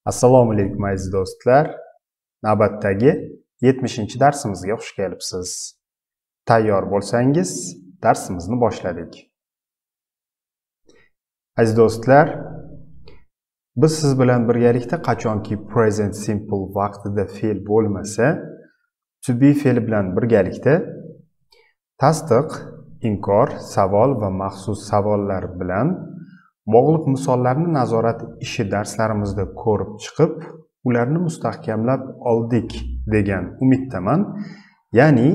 Assalomu alaykum aziz do'stlar. Navbatdagi 70-darsimizga xush kelibsiz. Tayyor bo'lsangiz, darsimizni boshladik. Aziz do'stlar, biz siz bilan birgalikda qachonki present simple vaqtida fe'l bo'lmasa, to be fe'li bilan birgalikda tasdiq, inkor, savol va maxsus savollar bilan bog'liq misollarni nazorat ishi darslarimizda ko'rib chiqib, ularni mustahkamlab oldik degan umiddaman. Ya'ni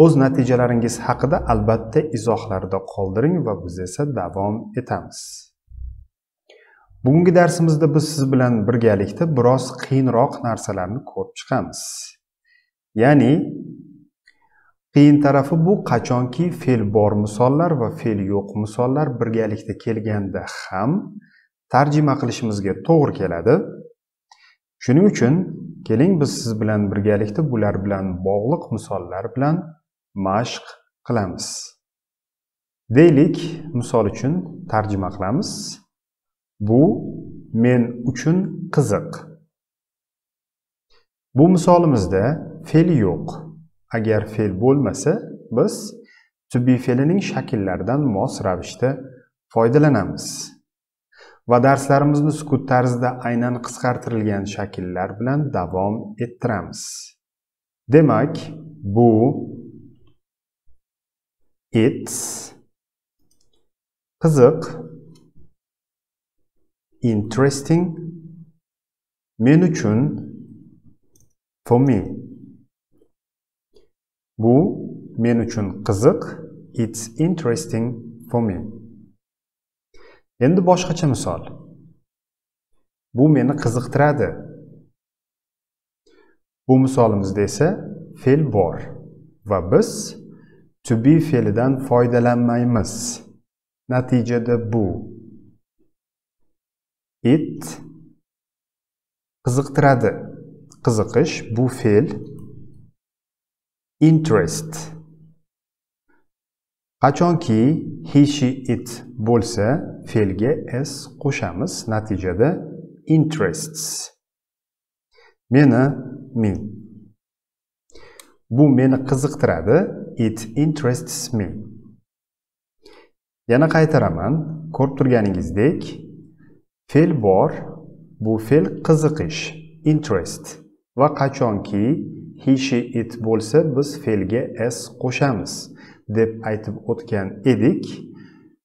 o'z natijalaringiz haqida albatta izohlarda qoldiring va biz esa davom etamiz. Bugungi darsimizda biz siz bilan birgalikda biroz qiyinroq narsalarni ko'rib chiqamiz. Ya'ni qiyin tarafi bu qachonki fe'l bor misollar va fe'l yo'q misollar birgalikda kelganda ham tarjima qilishimizga to'g'ri keladi. Shuning uchun keling biz siz bilan birgalikda bular bilan bog'liq misollar bilan mashq qilamiz. Deylik, misol uchun tarjima qilamiz. Bu men uchun qiziq. Bu misolimizda fe'l yo'q. Agar fe'l bo'lmasa, biz to be fe'lining shakllaridan mos ravishda foydalanamiz. Va darslarimizni sukut tarzida aynan qisqartirilgan shakllar bilan davom ettiramiz. Demak, bu it's qiziq, interesting, men uchun, for me. Bu men uchun qiziq, it's interesting for me. Endi boshqacha misol. Bu meni qiziqtiradi. Bu misolimizda esa fe'l bor va biz to be fe'lidan foydalanmaymiz. Natijada bu it qiziqtiradi. Qiziqish bu fe'l, interest. Qachonki he, she, it bo'lsa, fe'lga s qo'shamiz. Natijada interests. Meni, me. Bu meni qiziqtiradi. It interests me. Yana qaytaraman. Ko'rib turganingizdek, fe'l bor. Bu fe'l qiziqish, interest. Va qachonki he, she, it bo'lsa, biz fe'lga s qo'shamiz deb aytib o'tgan edik.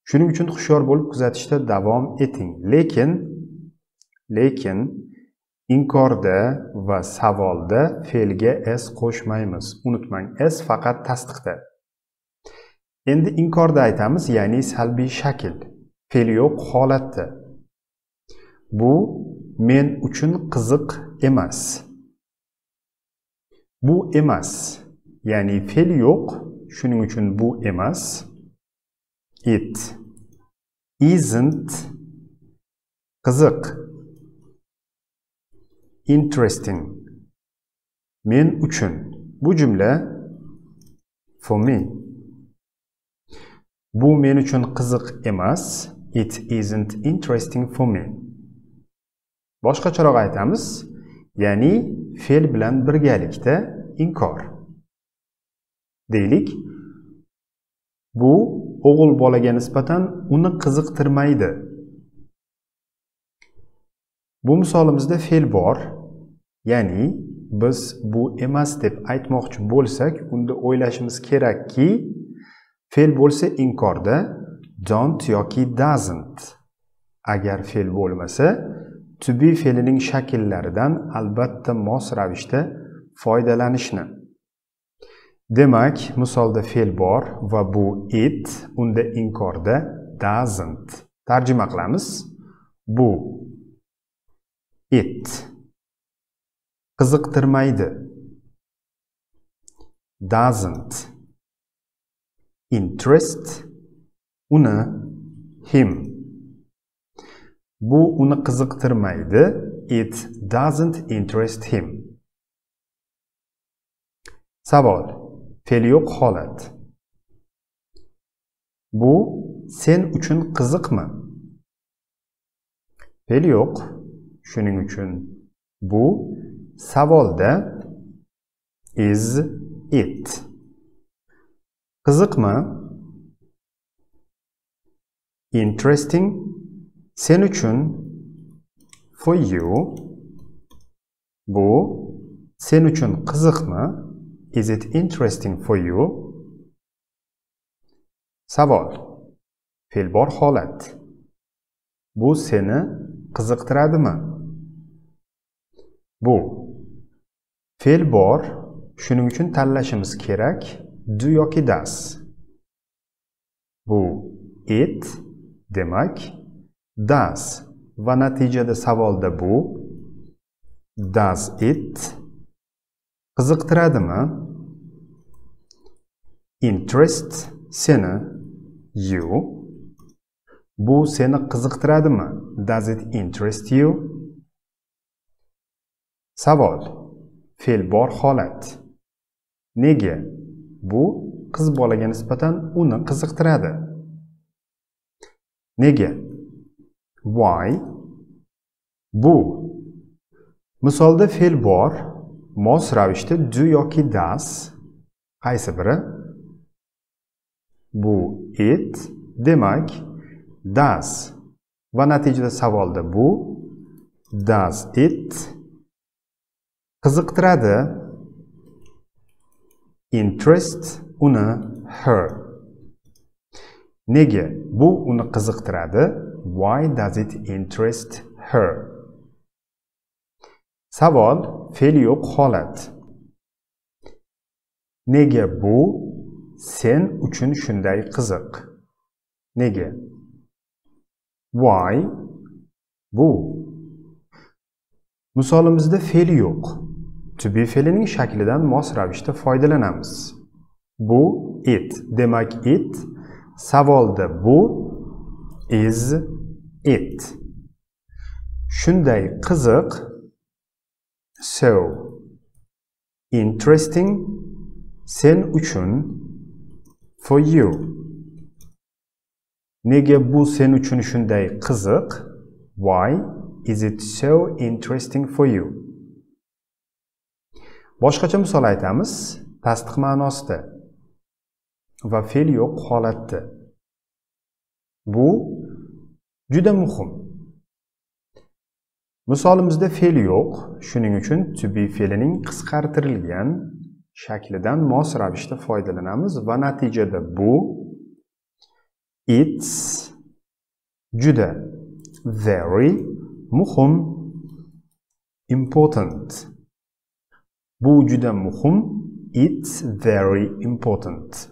Shuning uchun hushyor bo'lib kuzatishda davom eting. Lekin inkorda va savolda fe'lga s qo'shmaymiz. Unutmang, s faqat tasdiqda. Endi inkorda aytamiz, ya'ni salbiy shakl, fe'l yo'q holatda. Bu men uchun qiziq emas. Bu emas, ya'ni fe'l yo'q, shuning uchun bu emas. It isn't qiziq, interesting, men uchun. Bu jumla for me. Bu men uchun qiziq emas. It isn't interesting for me. Boshqacharoq aytamiz, ya'ni fe'l bilan birgalikda inkor. Deylik, bu o'g'il bolaga nisbatan uni qiziqtirmaydi. Bu misolimizda fe'l bor, ya'ni biz bu emas deb aytmoqchi bo'lsak, unda o'ylashimiz kerakki, fe'l bo'lsa inkorda don't yoki doesn't. Agar fe'l bo'lmasa, to be fe'lining shakllaridan albatta mos ravishda foydalanishni. Demak, misolda fe'l bor va bu it, unda inkorda doesn't. Tarjima qilamiz. Bu it qiziqtirmaydi. Doesn't interest uni, him. Bu uni qiziqtirmaydi. It doesn't interest him. Savol. Fe'l yo'q holat. Bu sen uchun qiziqmi? Fe'l yo'q. Shuning uchun bu savolda is it. Qiziqmi? Interesting. Sen uchun for you. Bu sen uchun qiziqmi? Is it interesting for you? Savol. Fe'l bor holat. Bu seni qiziqtiradimi? Bu fe'l bor, shuning uchun tanlashimiz kerak do yoki does. Bu it, demak does va natijada savolda bu does it qiziqtiradimi? Interest seni you. Bu seni qiziqtiradimi? Does it interest you? Savol. Fe'l bor holat. Nega? Bu qiz bolaga nisbatan uni qiziqtiradi. Nega? Why? Bu. Misolda fe'l bor, mos ravishda do yoki does qaysi biri? Bu it, demak does va natijada savolda bu does it qiziqtiradi. Interest uni her. Nega bu uni qiziqtiradi? Why does it interest her? Savol fe'l yo'q holat. Nega bu sen uchun shunday qiziq? Nega? Why? Bu. Misolimizda fe'l yo'q. To be fe'lining shaklidan mos ravishda foydalanamiz. Bu it, demak it savolda bu is it. Shunday qiziq, so interesting sen uchun for you. Nega bu sen uchun shunday qiziq? Why is it so interesting for you? Boshqacha misol aytamiz, tasdiq ma'nosida va fe'l yo'q holatda. Bu juda muhim. Misolimizda fe'l yo'q, shuning uchun to be fe'lining qisqartirilgan shaklidan mos ravishda foydalanamiz va natijada bu it's juda very muhim important. Bu juda muhim, it's very important.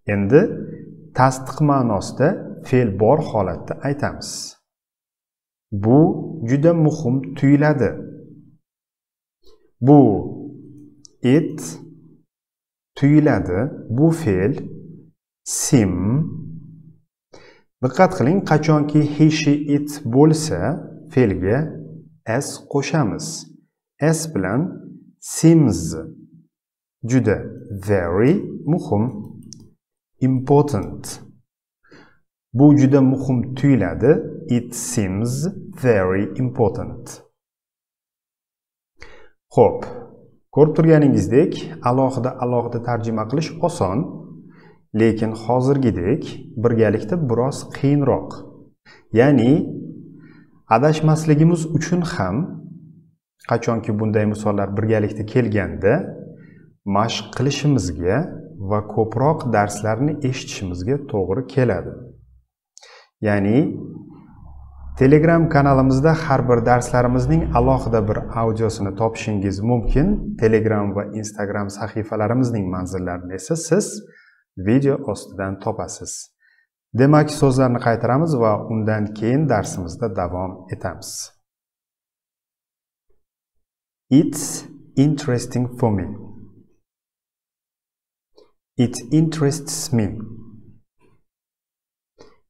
Endi tasdiq ma'nosida fe'l bor holatda aytamiz. Bu juda muhim tuyuladi. Bu it tuyuladi. Bu fe'l seem. Diqqat qiling, qachonki he, she, it bo'lsa, fe'lga s qo'shamiz. S bilan seems juda very muhim important. Bu juda muhim tuyuladi. It seems very important. Xo'p, ko'rib turganingizdek, alohida tarjima qilish oson, lekin hozirgidek birgalikda biroz qiyinroq. Ya'ni adashmasligimiz uchun ham qachonki bunday misollar birgalikda kelganda mashq qilishimizga va ko'proq darslarni eshitishimizga to'g'ri keladi. Ya'ni Telegram kanalimizda har bir darslarimizning alohida bir audiosini topishingiz mumkin. Telegram va Instagram sahifalarimizning manzillarini esa siz video ostidan topasiz. Demak, so'zlarni qaytaramiz va undan keyin darsimizda davom etamiz. It's interesting for me. It interests me.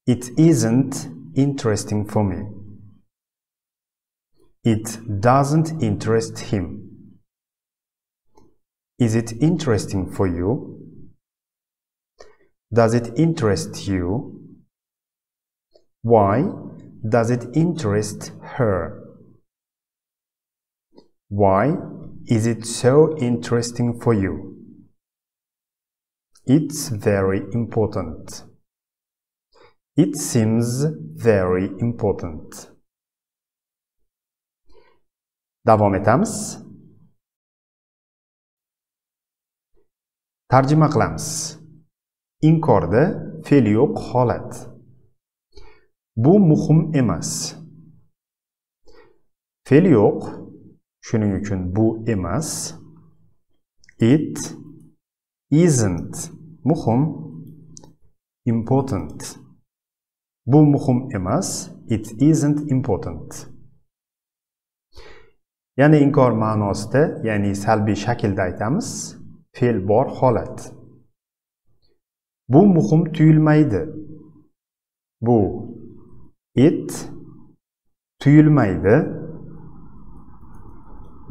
It isn't interesting for me. It doesn't interest him. Is it interesting for you? Does it interest you? Why does it interest her? Why is it so interesting for you? It's very important. It seems very important. Davom etamiz. Tarjima qilamiz. Inkorda fe'l yo'q holat. Bu muhim emas. Fe'l yo'q, shuning uchun bu emas. It isn't muhim, important. Bu muhim emas. It isn't important. Ya'ni inkor ma'nosida, ya'ni salbiy shaklda aytamiz. Fe'l bor holat. Bu muhim tuyulmaydi. Bu it tuyulmaydi.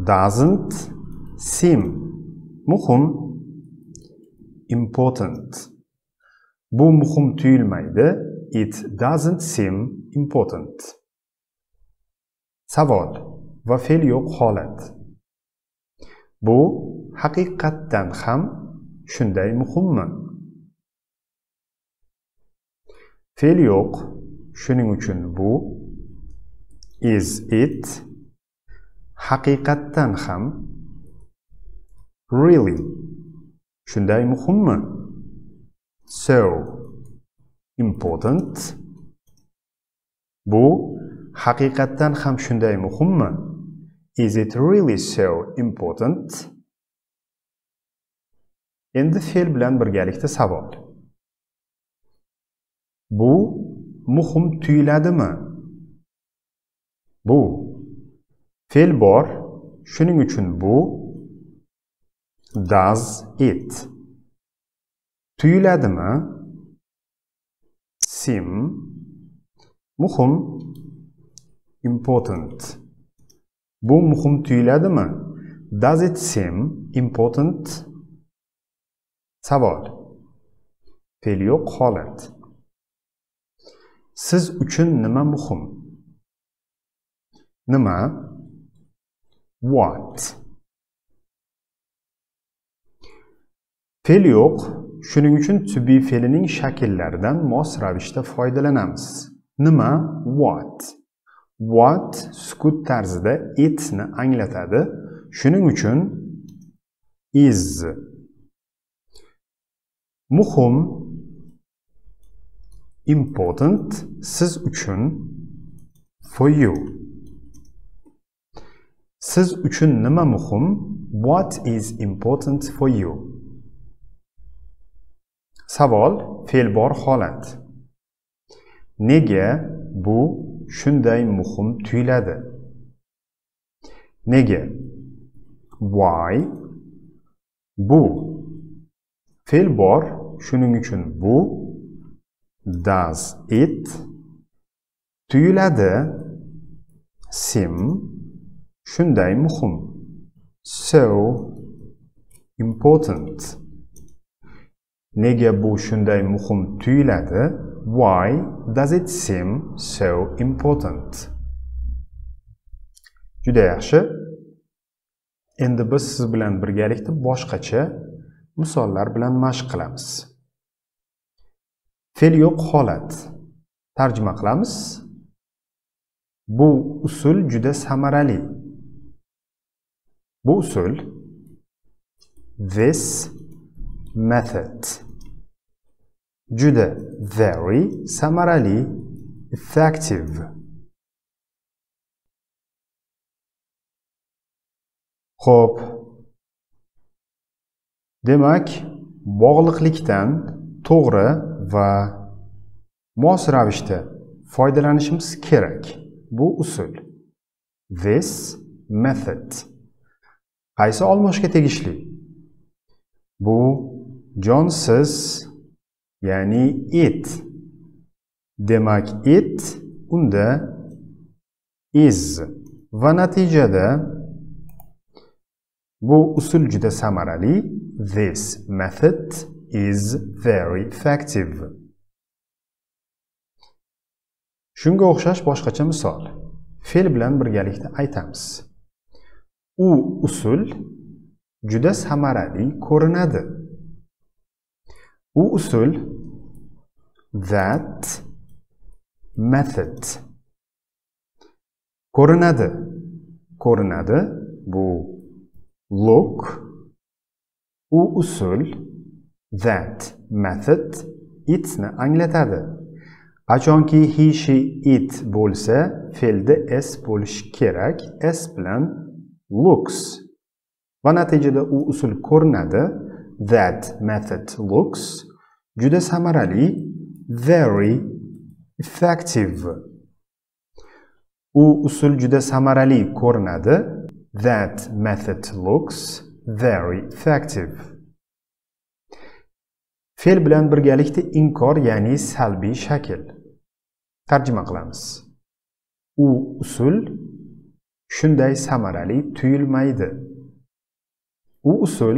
Doesn't seem muhim, important. Bu muhim tuyulmaydi. It doesn't seem important. Savol va fe'l yo'q holat. Bu haqiqatdan ham shunday muhimmi? Fe'l yo'q, shuning uchun bu is it haqiqatdan ham really shunday muhimmi? So important. Bu haqiqatdan ham shunday muhimmi? Is it really so important? Endi fe'l bilan birgalikda savol. Bu muhim tuyuladimi? Bu fe'l bor, shuning uchun bu does it. Tuyuladimi? Seem muhim, important. Bu muhim tuyuladimi? Does it seem important? Savol. Fe'l yo'q holat. Siz uchun nima muhim? Nima? What? Fe'l yo'q, shuning uchun to be fe'lining shakllaridan mos ravishda foydalanamiz. Nima? What? What sukut tarzida itni anglatadi. Shuning uchun is. Muhim, important, siz uchun, for you. Siz uchun nima muhim? What is important for you? Savol, fe'l bor holat. Nega bu shunday muhim tuyuladi? Nega? Why? Bu fe'l bor, shuning uchun bu does it tuyuladi, seem shunday muhim, so important. Nega bu shunday muhim tuyuladi? Why does it seem so important? Juda yaxshi. Endi biz siz bilan birgalikda boshqacha misollar bilan mashq qilamiz. Fe'l yo'q holat. Tarjima qilamiz. Bu usul juda samarali. Bu usul this method. Juda very samarali, effective. Xo'p. Demak, bog'liqlikdan to'g'ri va mos ravishda foydalanishimiz kerak. Bu usul this method qaysi olmoshga tegishli? Bu jonsiz, ya'ni it. Demak, it unda is va natijada bu usul juda samarali. This method is very effective. Shunga o'xshash boshqacha misol. Fe'l bilan birgalikda aytamiz. U usul juda samarali ko'rinadi. U usul that method ko'rinadi. Ko'rinadi bu look. U usul that method itni anglatadi. Qachonki he, she, it bo'lsa, fe'lda s bo'lishi kerak. S bilan looks. Va natijada u usul ko'rinadi. That method looks juda samarali, very effective. U usul juda samarali ko'rinadi. That method looks very effective. Fe'l bilan birgalikda inkor, ya'ni salbiy shakl. Tarjima qilamiz. U usul shunday samarali tuyulmaydi. U usul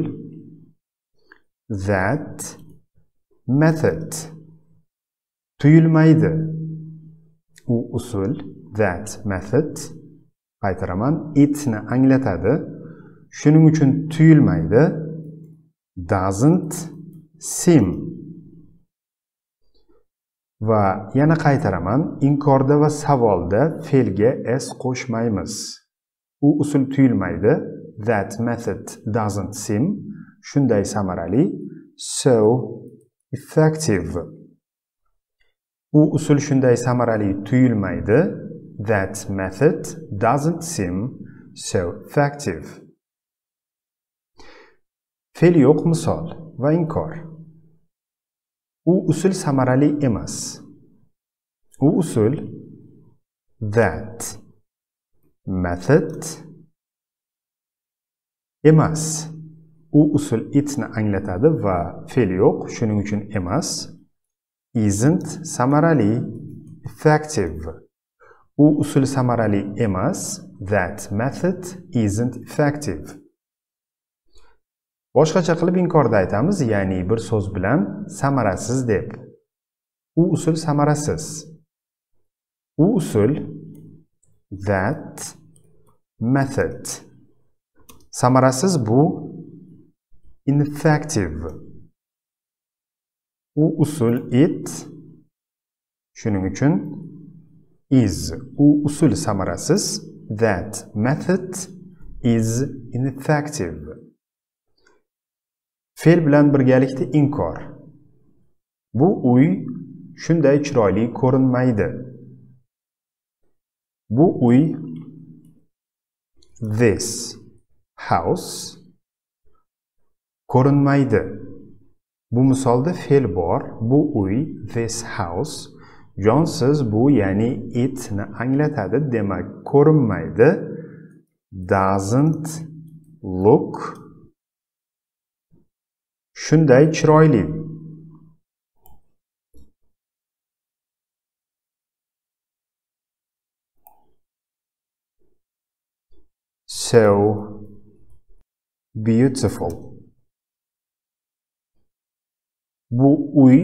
that method tuyulmaydi. U usul that method, qaytaraman, itni anglatadi. Shuning uchun tuyulmaydi. Doesn't seem. Va yana qaytaraman, inkorda va savolda fe'lga s qo'shmaymiz. U usul tuyulmaydi. That method doesn't seem shunday samarali, so effective. U usul shunday samarali tuyulmaydi. That method doesn't seem so effective. Fe'l yo'q misol va inkor. U usul samarali emas. U usul that method emas. U usul itni anglatadi va fe'l yo'q, shuning uchun emas. Isn't samarali, effective. U usul samarali emas. That method isn't effective. Boshqacha qilib inkorda aytamiz, ya'ni bir so'z bilan samarasiz deb. U usul samarasiz. U usul that method. Samarasiz bu ineffective. U usul it, shuning uchun is. U usul samarasiz. That method is ineffective. Fe'l bilan birgalikda inkor. Bu uy shunday chiroyli ko'rinmaydi. Bu uy this house ko'rinmaydi. Bu misolda fe'l bor. Bu uy this house jonsiz bu, ya'ni itni anglatadi. Demak, ko'rinmaydi. Doesn't look shunday chiroyli. So beautiful. Bu uy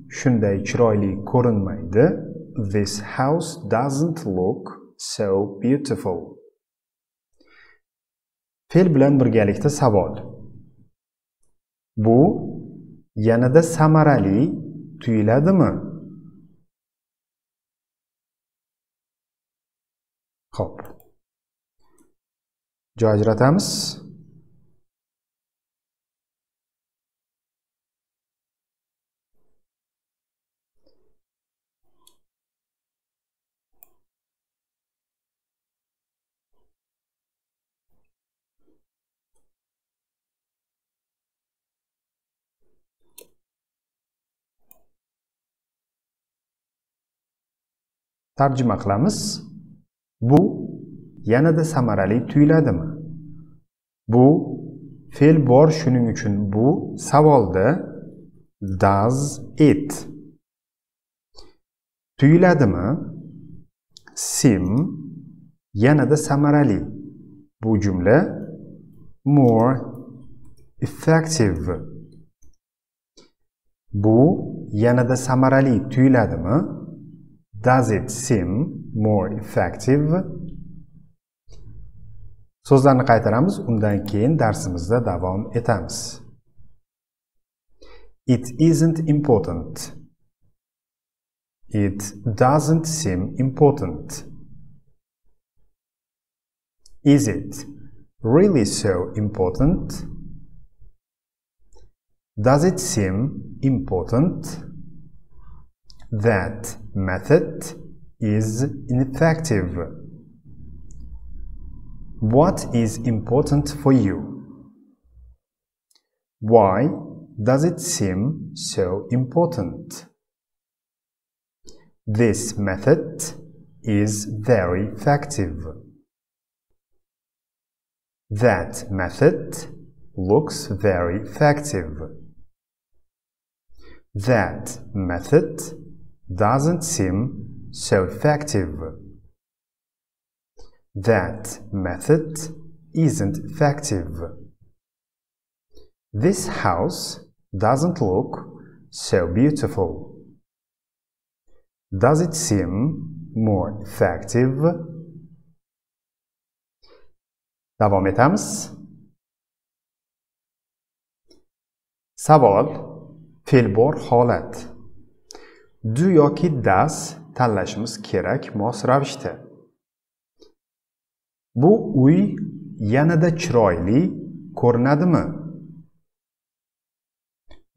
shunday chiroyli ko'rinmaydi. This house doesn't look so beautiful. Fe'l bilan birgalikda savol. Bu yanada samarali tuyiladimi? Xo'p. Joy ajratamiz. Tarjima qilamiz. Bu yanada samarali tuyiladimi? Bu fe'l bor, shuning uchun bu savolda does it. Tuyiladimi? Seem yanada samarali. Bu jumla more effective. Bu yanada samarali tuyiladimi? Does it seem more effective? So'zlarni qaytaramiz, undan keyin darsimizda davom etamiz. It isn't important. It doesn't seem important. Is it really so important? Does it seem important? That method is ineffective. What is important for you? Why does it seem so important? This method is very effective. That method looks very effective. That method doesn't seem so effective. That method isn't effective. This house doesn't look so beautiful. Does it seem more effective? Davom etamiz. Savol fe'l bor holat. Do yoki does tanlashimiz kerak mos ravishda. Bu uy yanada chiroyli ko'rinadimi?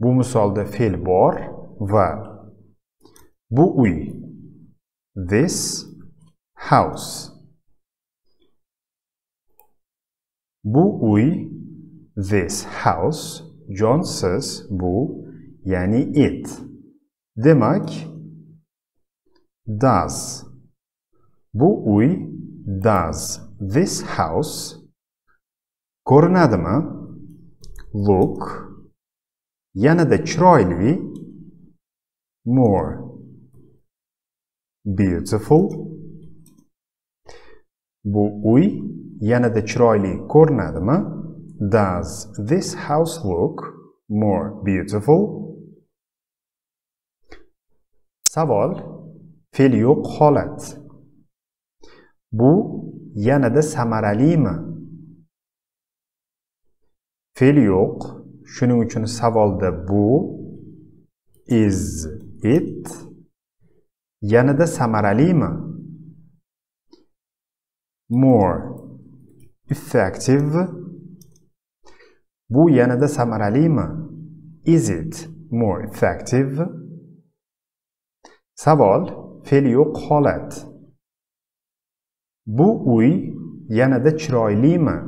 Bu misolda fe'l bor va bu uy, this house. Bu uy, this house, jonsiz bu, ya'ni it. Demak, does. Bu uy, does this house ko'rinadimi? Look, yanada chiroyli, more beautiful. Bu uy yanada chiroyli ko'rinadimi? Does this house look more beautiful? Savol fe'l yo'q holat. Bu yanada samaralimi? Fe'l yo'q, shuning uchun savolda bu is it yanada samaralimi? More effective. Bu yanada samaralimi? Is it more effective? Savol fe'l yo'q holat. Bu uy yanada chiroylimi?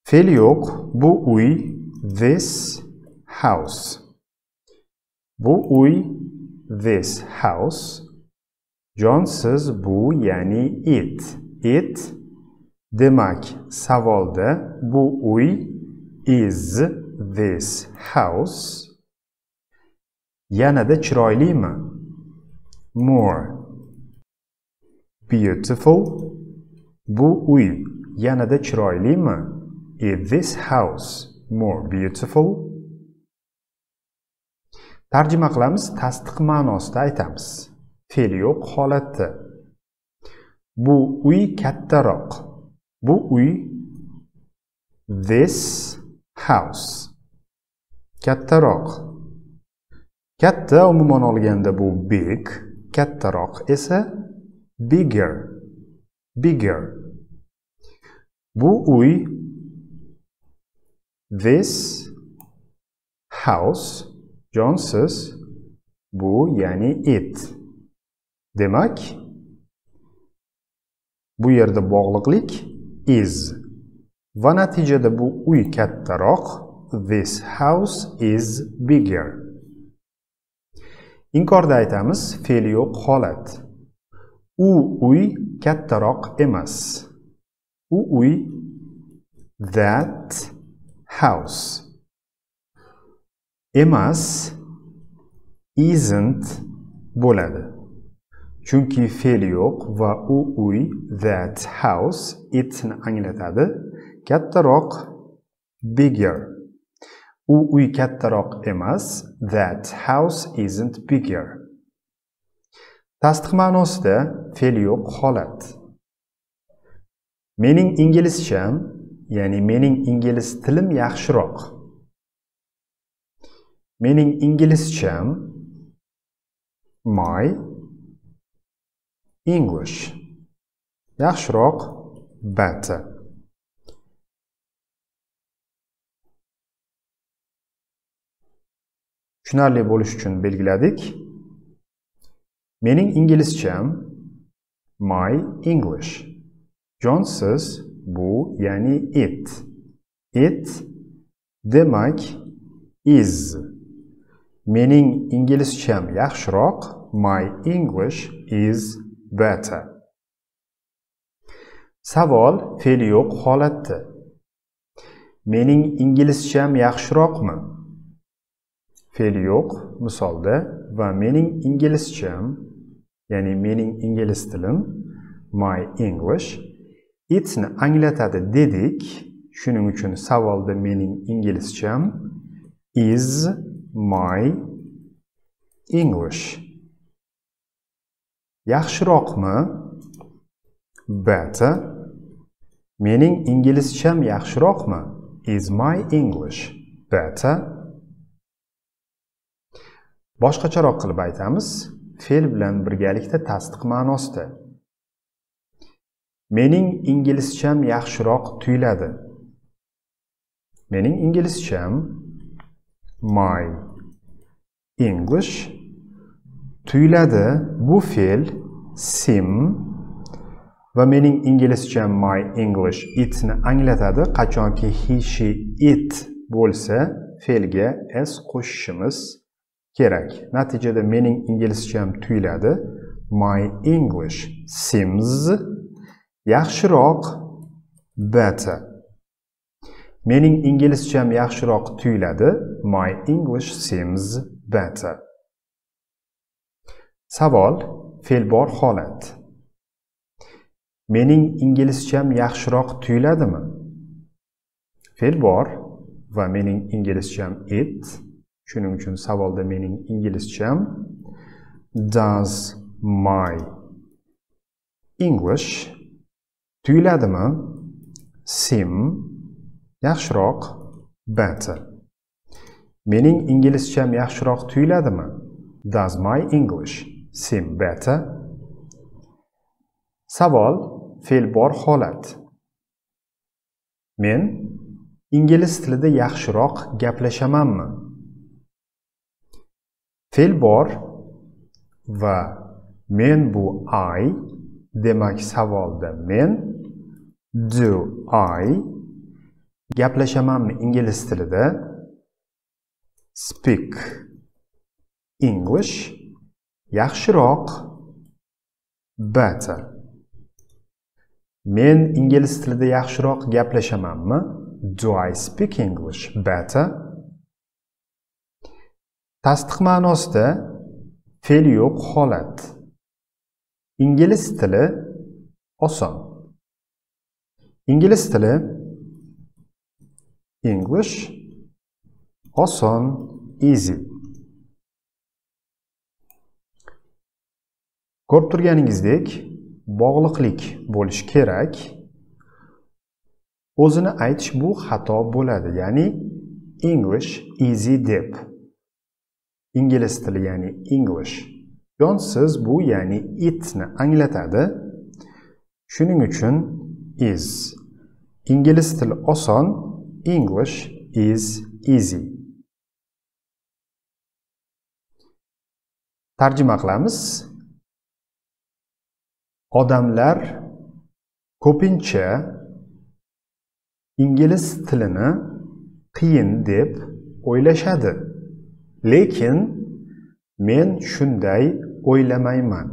Fe'l yo'q, bu uy, this house. Bu uy, this house. Jonsiz bu, ya'ni it. It. Demak, savolda bu uy, is this house yanada chiroylimi? More beautiful. Bu uy yanada chiroylimi? Is this house more beautiful? Tarjima qilamiz, tasdiq ma'nosida aytamiz. Fe'l yo'q holatda. Bu uy kattaroq. Bu uy, this house. Kattaroq. Katta umuman olganda bu big, kattaroq esa bigger. Bigger. Bu uy, this house, jonsiz bu, ya'ni it. Demak, bu yerda bog'liqlik is va natijada bu uy kattaroq, this house is bigger. Inkorda aytamiz, fe'l yo'q holat. U uy kattaroq emas. U uy, that house. Emas, isn't bo'ladi. Chunki fe'l yo'q va u uy, that house, itni anglatadi. Kattaroq, bigger. U uy kattaroq emas, that house isn't bigger. Tasdiq ma'nosida fe'l yo'q holat. Mening inglizcham, ya'ni mening ingliz tilim yaxshiroq. Mening inglizcham my English yaxshiroq, better. Tushunarli bo'lish uchun belgiladik. Mening inglizcham my English. Jonsiz bu, ya'ni it. It demak is. Mening inglizcham yaxshiroq, my English is better. Savol fe'l yo'q holatda. Mening inglizcham yaxshiroqmi? Fe'l yo'q misolda va mening inglizcham, ya'ni mening ingliz tilim my English itni anglatadi dedik. Shuning uchun savolda mening inglizcham is my English. Yaxshiroqmi? Better. Mening inglizcham yaxshiroqmi? Is my English better? Boshqacharoq qilib aytamiz, fe'l bilan birgalikda tasdiq ma'nosida. Mening inglizcham yaxshiroq tuyuladi. Mening inglizcham my English tuyuladi. Bu fe'l seem va mening inglizcham my English itni anglatadi. Qachonki he, she, it bo'lsa, fe'lga s qo'shishimiz kerak. Natijada mening inglizcham tuyuladi. My English seems yaxshiroq, better. Mening inglizcham yaxshiroq tuyuladi. My English seems better. Savol fe'l bor holat. Mening inglizcham yaxshiroq tuyuladimi? Fe'l bor va mening inglizcham it. Shuning uchun savolda mening inglizcham does my English tuyuladimi? Seem yaxshiroq, better. Mening inglizcham yaxshiroq tuyuladimi? Does my English seem better? Savol fe'l bor holat. Men ingliz tilida yaxshiroq gaplashamanmi? Fe'l bor va men bu I, demak savolda men do I gaplashamanmi ingliz tilida? Speak English yaxshiroq, better. Men ingliz tilida yaxshiroq gaplashamanmi? Do I speak English better? Tasdiq ma'nosida fe'l yo'q holat. Ingliz tili oson. Ingliz tili English oson, easy. Ko'rib turganingizdek, bog'liqlik bo'lishi kerak. O'zini aytish bu xato bo'ladi, ya'ni English easy deb. Ingliz tili, ya'ni English. Jonsiz bu, ya'ni itni anglatadi. Shuning uchun is. Ingliz tili oson, English is easy. Tarjima qilamiz. Odamlar ko'pincha ingliz tilini qiyin deb o'ylashadi. Lekin men shunday o'ylamayman.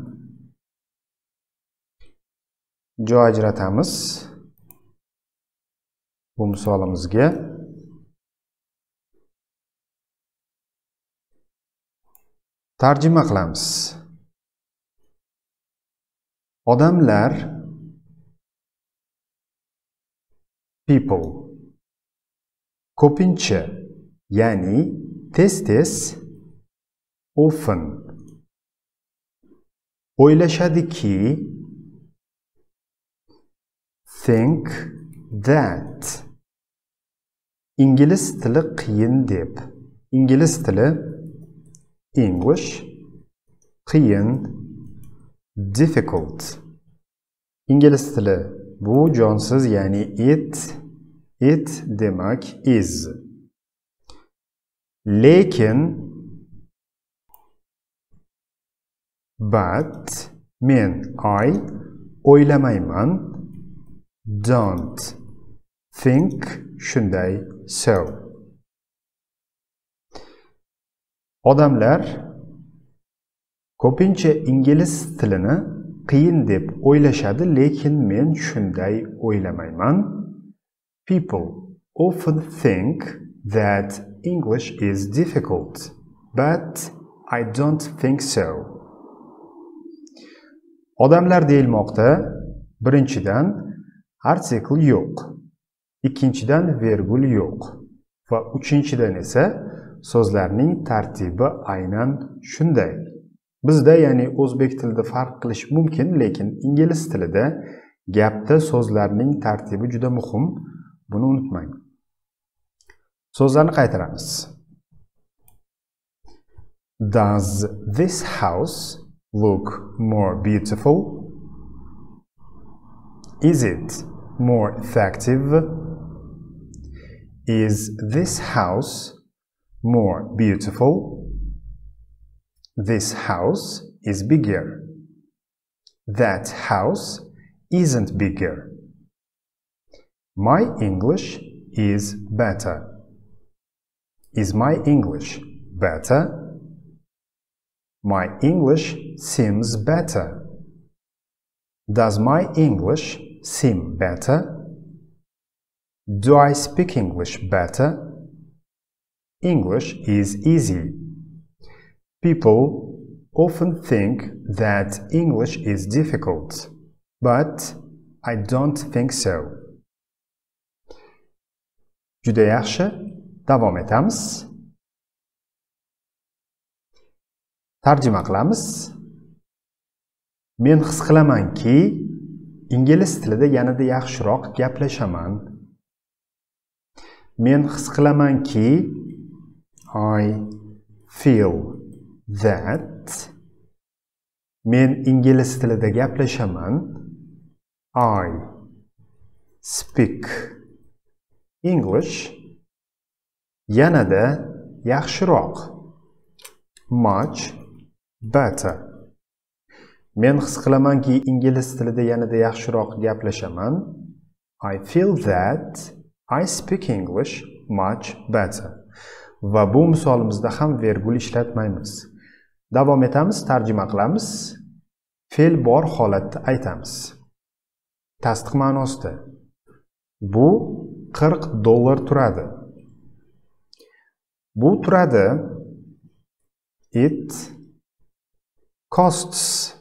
Joy ajratamiz bu misolimizga. Tarjima qilamiz. Odamlar people ko'pincha, ya'ni tez-tez often o'ylashadiki, think that. Ingliz tili qiyin deb. Ingliz tili English qiyin difficult. Ingliz tili bu jonsiz, ya'ni it, it demak is. Lekin but men I o'ylamayman don't think shunday so. Odamlar ko'pincha ingliz tilini qiyin deb o'ylashadi, lekin men shunday o'ylamayman. People often think that English is difficult, but I don't think so. Odamlar deyilmoqda, birinchidan artikl yo'q, ikkinchidan vergul yo'q va uchinchidan esa so'zlarning tartibi aynan shunday. Bizda, ya'ni o'zbek tilida farq qilish mumkin, lekin ingliz tilida gapda so'zlarning tartibi juda muhim. Buni unutmang. So'zlarni qaytaramiz. Does this house look more beautiful? Is it more effective? Is this house more beautiful? This house is bigger. That house isn't bigger. My English is better. Is my English better? My English seems better. Does my English seem better? Do I speak English better? English is easy. People often think that English is difficult, but I don't think so. Juda yaxshi, davom etamiz. Tarjima qilamiz. Men his qilamanki, ingliz tilida yanada yaxshiroq gaplashaman. Men his qilamanki, I feel that. Men ingliz tilida gaplashaman. I speak English yanada yaxshiroq. Much better. Men his qilamanki, ingliz tilida yanada yaxshiroq gaplashaman. I feel that I speak English much better. Va bu misolimizda ham vergul ishlatmaymiz. Davom etamiz, tarjima qilamiz. Fe'l bor holatda aytamiz. Tasdiq ma'nosida. Bu $40 turadi. Bu turadi. It costs.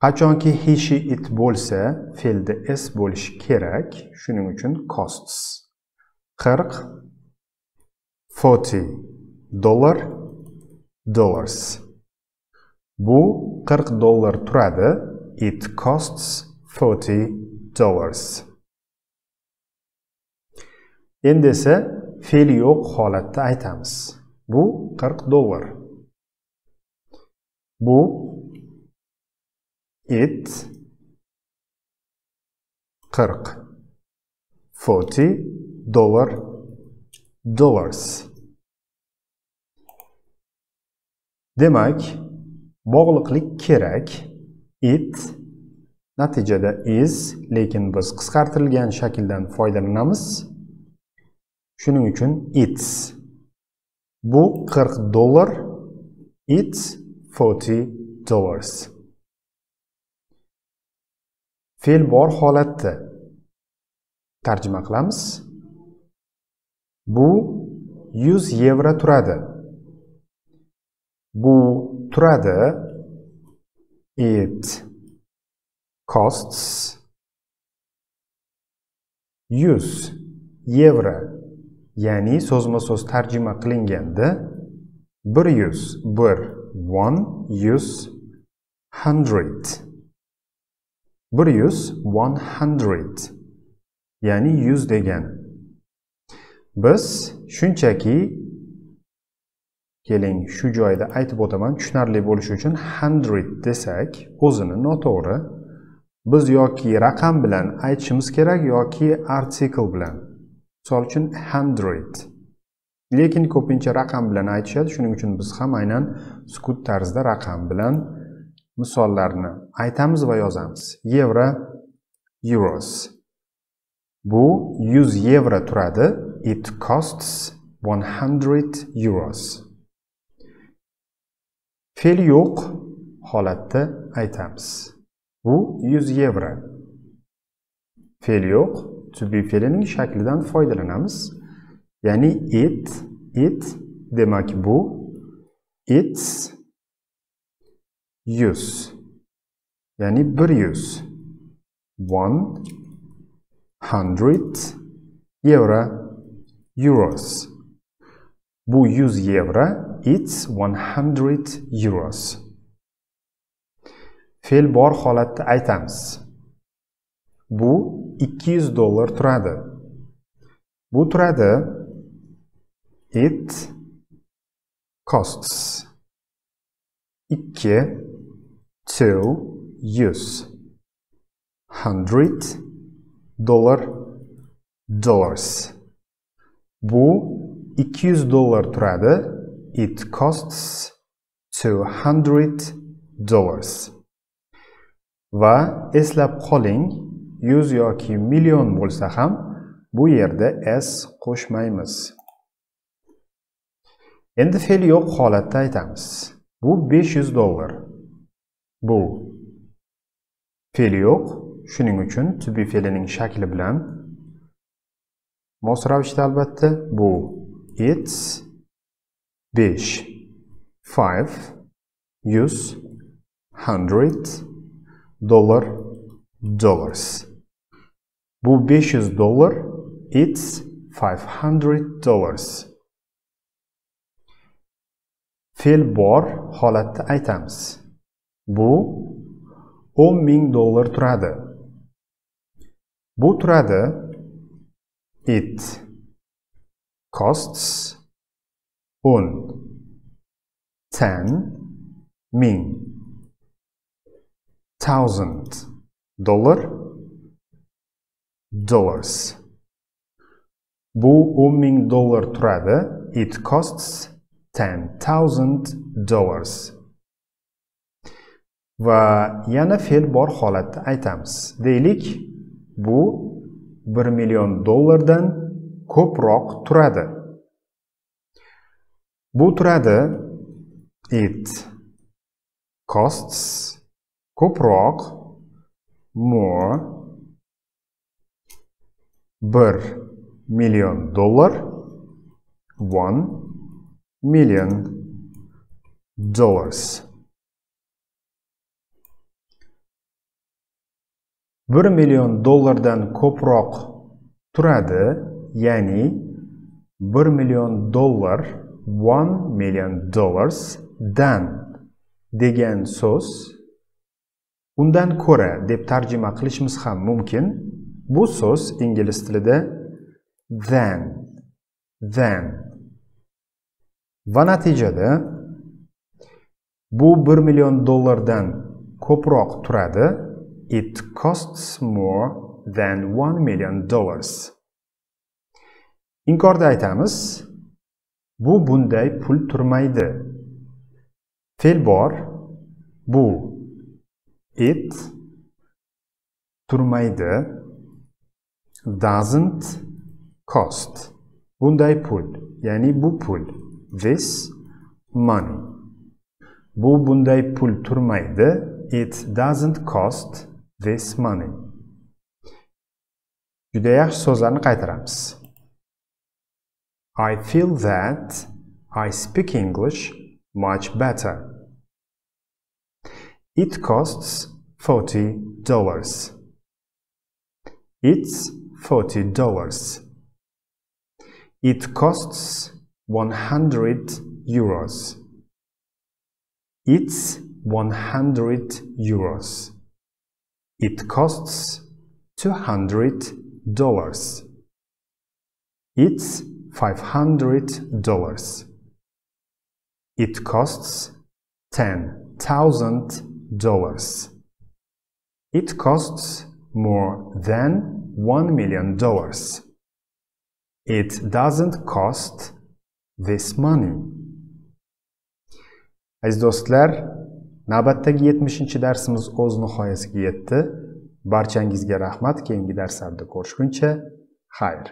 Qachonki he, she, it bo'lsa, fe'lda s bo'lishi kerak. Shuning uchun costs. 40 $40 dollars. Bu $40 turadi. It costs $40. Endi esa fe'l yo'q holatda aytamiz. Bu $40. Bu it 40 $40 dollars. Demak, bog'liqlik kerak. It natijada is, lekin biz qisqartirilgan shakldan foydalanamiz. Shuning uchun it's. Bu $40, it's $40. Fe'l bor holatda tarjima qilamiz. Bu €100 turadi. Bu turadi. It costs €100. Ya'ni so'zma-so'z tarjima qilinganda 100 1 100. 100, 100, ya'ni 100 degani. Biz shunchaki keling shu joyda aytib o'taman, tushunarli bo'lishi uchun 100 desak o'zini noto'g'ri. Biz yoki raqam bilan aytishimiz kerak yoki artikel bilan. Misol uchun 100. Lekin ko'pincha raqam bilan aytishadi, shuning uchun biz ham aynan sukut tarzida raqam bilan misollarni aytamiz va yozamiz. Yevro, euros. Bu 100 yevro turadi. It costs 100 euros. Fe'l yo'q holatda aytamiz. Bu 100 yevro. Fe'l yo'q, to be fe'lining shaklidan foydalanamiz. Ya'ni it, it demak bu it's 100. Ya'ni 100. 100 yevro, euros. Bu 100 yevro, it's 100 euros. Fe'l bor holatda aytamiz. Bu 200 dollar turadi. Bu turadi, it costs 2 200 100 dollar, dollars. Bu 200 dollar turadi. It costs 200 dollars. Va eslab qoling, 100 yoki million bo'lsa ham bu yerda s qo'shmaymiz. Endi fe'l yo'q holatda aytamiz. Bu 500 dollar. Bu fe'l yo'q, shuning uchun to be fe'lining shakli bilan mos ravishda albatta bu it's 5 5 100 100 dollar, dollars. Bu 500 dollar, it's 500 dollars. Fe'l bor holatda aytamiz. Bu 10.000 dollar turadi. Bu turadi, it costs 10 10 ming thousand dollar, dollars. Bu 10.000 dollar turadi. It costs 10,000 dollars. Va yana fe'l bor holatda aytamiz. Deylik, bu 1 million dollardan ko'proq turadi. Bu turadi, it costs ko'proq, more, 1 million dollar, 1 million dollars. 1 million dollardan ko'proq turadi, ya'ni 1 million dollar, 1 million dollars dan degan so'z undan ko'ra deb tarjima qilishimiz ham mumkin. Bu so'z ingliz tilida than, than. Va natijada bu 1 million dollardan ko'proq turadi. It costs more than 1 million dollars. Inkorda aytamiz, bu bunday pul turmaydi. Fe'l bor, bu it turmaydi, doesn't cost. Bunday pul, ya'ni bu pul, this money. Bu bunday pul turmaydi. It doesn't cost this money. Juda yaxshi so'zlarni qaytaramiz. I feel that I speak English much better. It costs $40. It's $40. It costs 100 euros. It's 100 euros. It costs $200. It's $500. It costs $10,000. It costs more than $1 million. It doesn't cost this money. Aziz do'stlar, navbatdagi 70-darsimiz o'z nihoyasiga yetdi. Barchangizga rahmat. Keyingi darslarda ko'rishguncha, xayr.